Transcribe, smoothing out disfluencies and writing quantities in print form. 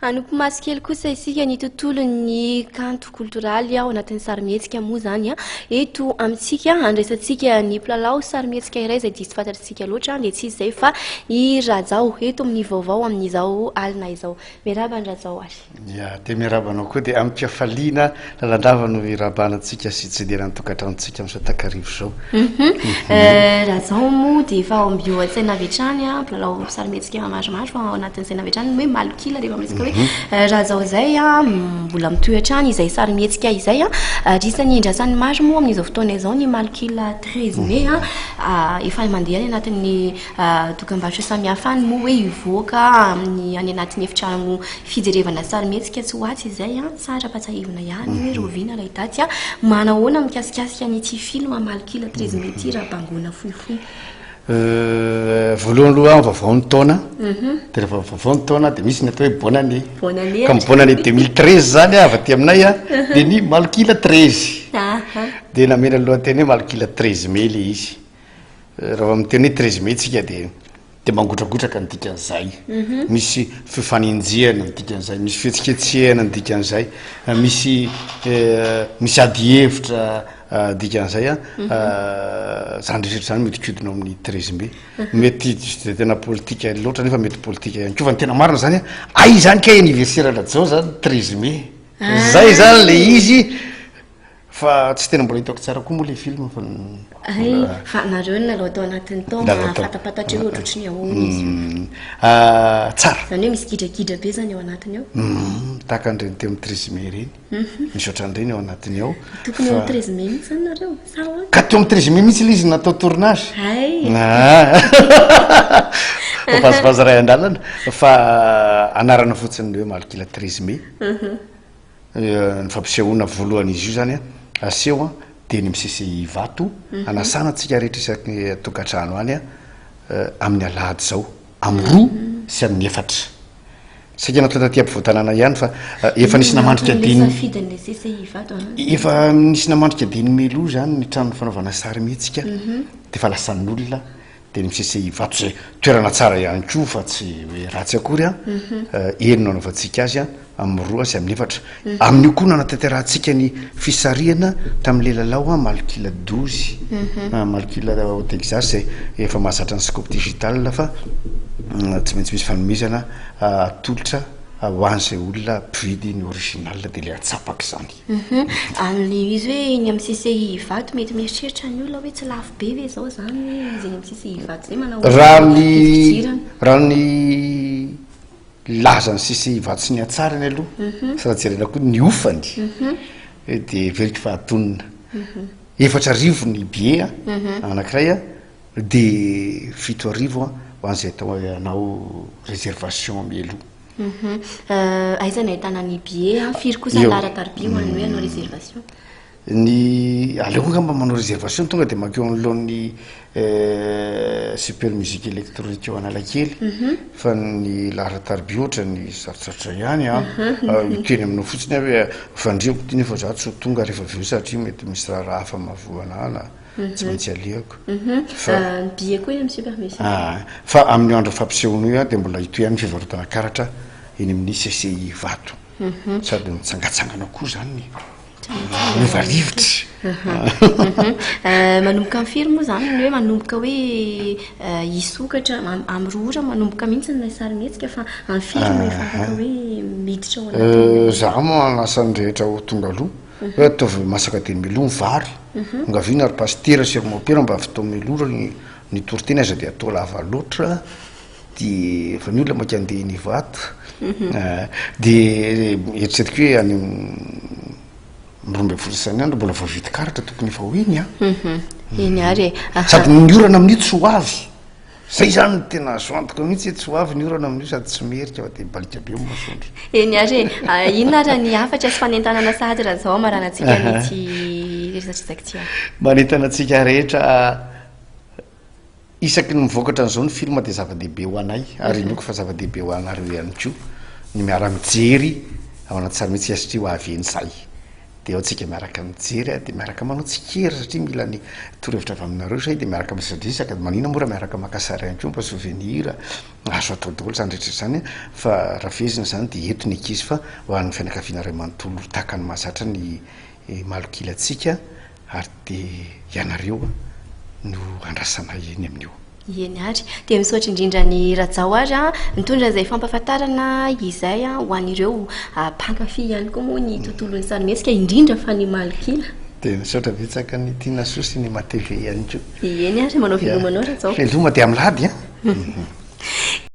Hanopy maso kely kosa isika ny tontolon'ny kanto koltoraly ao anatin'ny sarimihetsika moa izany eto amintsika. Handraisantsika ny mpilalao sarimihetsika iray izay diso fantatr'isika loatra dia tsy iza izay fa i Rajao eto amin'ny vaovao amin'izao alina izao. Miarahaba an'i Rajao ary. Ya, dia miarahaba anao koa dia amim-pihafaliana lalandava no irahabana antsika sy itsidihana ny tokantranontsika amin'izao takariva izao. Rajao moa dia efa ao ambio an-tsaina avy hatrany, mpilalao sarimihetsika maromaro fa ao anatin'ny saina avy hatrany ny hoe Malok'ila rehefa miresaka hoe Rajao izay, mbola mitohy hatrany izay sarimihetsika izay ary isan'ny endrasan'ny maro moa amin'izao fotoana izao ny Malok'ila 13 mai, efa mandeha any anatin'ny Dokambarotra samihafa any moa hoe hivoaka amin'ny any anatin'ny efitrano fijerevana sarimihetsika tsy ho atsy izay an, tsara ampatsahivina ihany hoe rahoviana ilay daty an, manahoana mikasikasika an'ity film Malok'ila 13 mai ity raha bangoina fohifohy? Voalohany aloha vaovao ny taona, dia rehefa vaovao ny taona dia misy ny atao hoe bonne année. Bonne année. Ka ny bonne année 2013 zany avy aty aminay an, dia ny Malok'ila 13. Dia namena ny lohateny hoe Malok'ila 13 mai ilay izy. Raha vao miteny hoe 13 mai tsika dia dia mangotragotraka ny dikan'izay. Misy fifanenjehana ny dikan'izay, misy fihetsiketsehana ny dikan'izay, misy misy ady hevitra dikan'izay an. Izany rehetra izany mihodinkodina ao amin'ny 13 mai. Mety tsy dia tena politika loatra nefa mety politika ihany koa fa ny tena marina izany an, hay izany kay anniversaire Rajao izany 13 mai. Zay izany le izy. Fa tsy tena mbola hitako tsara koa moa le film fa Hay, fa nareo no nilalao tao anatiny tao Nilalao tao. mahafantapantatra hoe ohatrohatry ny ahoana izy io. Ah, tsara. Izany hoe misy gidragidra be izany ao anatiny ao. Hum, tahaka an'ireny teo amin'ny 13 mai ireny. Misy ohatran'ireny ao anatiny ao. Tokony eo Fa- amin'ny 13 mai mihitsy izany nareo, sa ahoana? Ka teo amin'ny 13 mai mihitsy ilay izy natao tournage. Hay. Ah. Vazivazy iray an-dalana. Fa anarana fotsiny ny hoe Malok'ila 13 mai. Ny fampisehoana voalohan'izy io izany aseho dia eny amin'ny CCI Ivato, hanasana antsika rehetra isaky ny tokantrano any amin'ny alahady izao, amin'ny roa sy amin'ny efatra. Saika natao taty ampovoan-tanàna ihany fa efa nisy namandrika dimy, efa nisy namandrika dimy mialoha izany ny trano fanaovana sarimihetsika dia efa lasan'olona. Dia ny CCI Ivato izay toerana tsara ihany koa fa tsy hoe ratsy akory an, eny no anaovantsika azy an, amin'ny roa sy amin'ny efatra. Amin'io koa no anatanterahantsika ny fisarihana tamin'ilay lalao an, Malok'ila 12, Malok'ila ao Texas izay efa mahazatra ny Scoop Digital fa tsy maintsy misy fanomezana atolotra ho an'izay olona mpividy ny original dia ilay atsapaka izany. Hum Amin'ilay izy hoe eny amin'ny CCI Ivato mety mieritreritra ny olona hoe tsy lafo be ve izao izany hoe izy eny amin'ny CCI Ivato izay manao Raha ahoana ny fidirana? raha ny lazan'ny CCI Ivato sy ny hatsarany aloha sy raha jerena koa ny hofany dia heveriko fa antonona. 4000 ny billet anankiray a, dia 7000 ho an'izay atao hanao réservation mialoha. Aiza no ahitana ny billet an? Firy kosa ny laharan-tariby ho an'ny hoe hanao réservation? Ny aleo angamba manao réservation tonga dia mankeo anoloan'ny super musique électronique eo Analakely fa ny laharan-tariby ohatran'ny sarotsarotra ihany an. Hiteny aminao fotsiny aho hoe fandriako ity nefa za tsy ho tonga rehefa avy eo satria mety misy raharaha hafa mahavoa anah na tsy maintsy alehako. Fa ny billet koa eny amin'ny super musique. Ah, fa amin'io andro fampisehoana io dia mbola hitohy ihany ny fivarotana karatra eny amin'ny CCI Ivato. Sady mitsangatsangana koa izany, miova rivotra. Manomboka amin'ny firy moa izany ny hoe manomboka hoe hisokatra amin'ny roa ora manomboka mihitsy ilay sarimihetsika fa amin'ny firy no efa afaka hoe miditra ao anatin'ilay. Izaho moa manasa ny rehetra ho tonga aloha. Hoe ataovy masaka dia mialoha ny vary, angaviana ry pasitera sy ry mopera mba avy mialoha ny ny toriteny aza dia atao lava loatra dia efa ny olona maika andeha eny Ivato dia eritreretiko hoe any amin'ny 12 isan'andro mbola voavidy karatra tokony efa ho eny an. Eny ary e. Sady ny orana amin'io tsy ho avy. Zay zany no tena azo antoka mihitsy hoe tsy ho avy ny orana amin'io sady tsy merika fa dia mibalika be ny masoandro. Eny ary e! Inona ary ny hafatra sy fanentanana sahady raha izao hamaranantsika an'ity resadresaka ity ary? Manentana antsika rehetra isaky ny mivoaka ohatran'izao ny film dia zava-dehibe ho anay ary inoako fa zava-dehibe ho anareo ihany koa ny miara-mijery ao anaty sarimihetsika satria ho avy eny izahay. Dia ao tsika miaraka mijery a, dia miaraka manao tsikera satria mila ny torohevitra avy aminareo izay, dia miaraka miresadresaka, dia maninona moa raha miaraka maka sary ihany koa mba souvenir, azo atao daholo izany rehetra izany a, fa raha fehezina izany dia eto ny ankizy fa ho an'ny fianakaviana iray manontolo tahaka ny mahazatra ny malok'ila antsika ary dia ianareo no andrasanay eny amin'io. Eny ary. Dia misaotra indrindra an'i Rajao ary nitondra izay fampahafantarana izay ho an'ireo mpankafy ihany koa moa ny tontolon'ny sarimihetsika, indrindra fa ny malok'ila. Dia misaotra betsaka an'i Tinasoa sy ny MATV ihany koa. Eny ary, manao veloma anao Rajao. Veloma dia amin'ny lahady an!